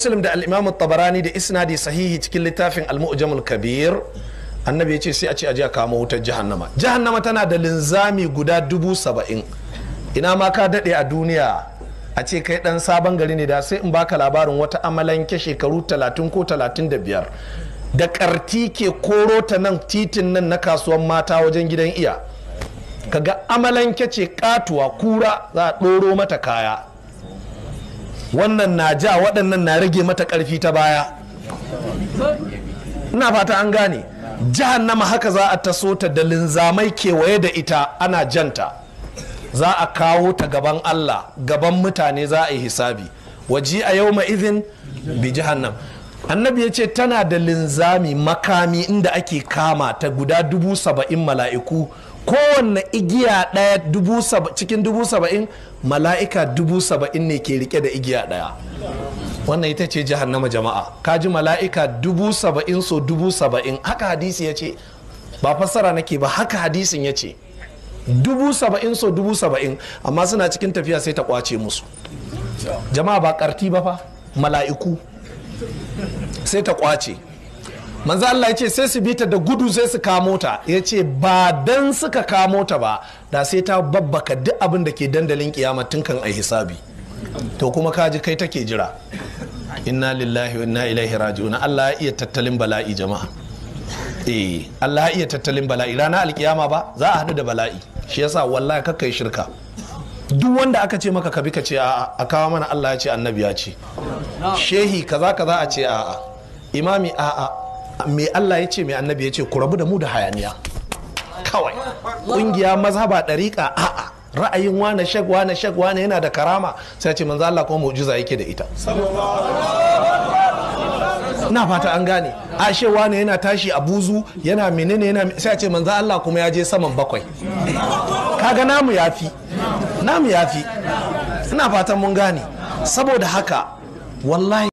Muslim da al-Imam tabarani da isnadi sahihi cikin littafin al-Mu'jamul Kabir, annabi ya ce sai a ce aje a kamo wutar jahannama. Jahannama tana da linzami guda 70,000. Ina ma ka daɗe a duniya, a ce kai ɗan sabon gari ne, da sai in baka labarin wata amalanke shekaru 30 ko 35 da karti ke koro ta nan titin nan na kasuwan mata wajen gidan iya. Kaga amalanke ce katuwa kura, za a ɗoro mata kaya, wannan na ja, waɗannan na rage mata ƙarfi ta baya. Ina fata an gane. Jahannama haka za a taso ta da linzamai kewaye da ita, ana janta, za a kawo ta gaban Allah, gaban mutane, za a yi hisabi. Waji a yau izin bi jahannam. Annabi ya ce tana da linzami, makami inda ake kama ta, guda 70,000 mala'iku. Kowanne igiya ɗaya cikin 70,000, mala'ika 70,000 ne ke rike da igiya ɗaya. Wannan ita ce jahannama, jama'a. Kaji mala'ika 70,000 so 70,000. Haka hadisi ya ce, ba fassara nake ba, haka hadisin ya ce, 70,000 so 70,000. Amma suna cikin tafiya sai ta kwace musu. Jama'a, ba karti ba fa, mala'iku, sai ta kwace. Manzo Allah ya ce sai su bi ta da gudu, sai su kamo ta. Ya ce ba dan suka kamo ta ba, da sai ta babbaka duk abin da ke dandalin kiyama tun kan ai hisabi. To kuma kaji kai take jira. Inna lillahi wa inna ilaihi raji'un. Allah ya iya tattalin bala'i, jama'a. Eh, Allah ya iya tattalin bala'i. Ranar alkiyama ba za a haɗu da bala'i. Shi yasa wallahi kakka yi shirka. Duk wanda aka ce maka ka bi, ka ce a'a, a kawo mana Allah ya ce, annabi ya ce. Shehi kaza kaza, a ce a'a. Imami, a'a. Me Allah ya ce, me annabi ya ce? Ku rabu da mu da hayaniya kawai. Kungiya, mazhaba, ɗariƙa, a'a. Ra'ayin wane, shek wane, shek wane yana da karama, sai ce manzo Allah kuma mu'jiza yake da ita. Ina fata an gane. Ashe wane yana tashi a buzu, yana menene, yana, sai ce manzo Allah kuma ya je saman bakwai. Kaga namu yafi, namu yafi. Ina fatan mun gane. Saboda haka wallahi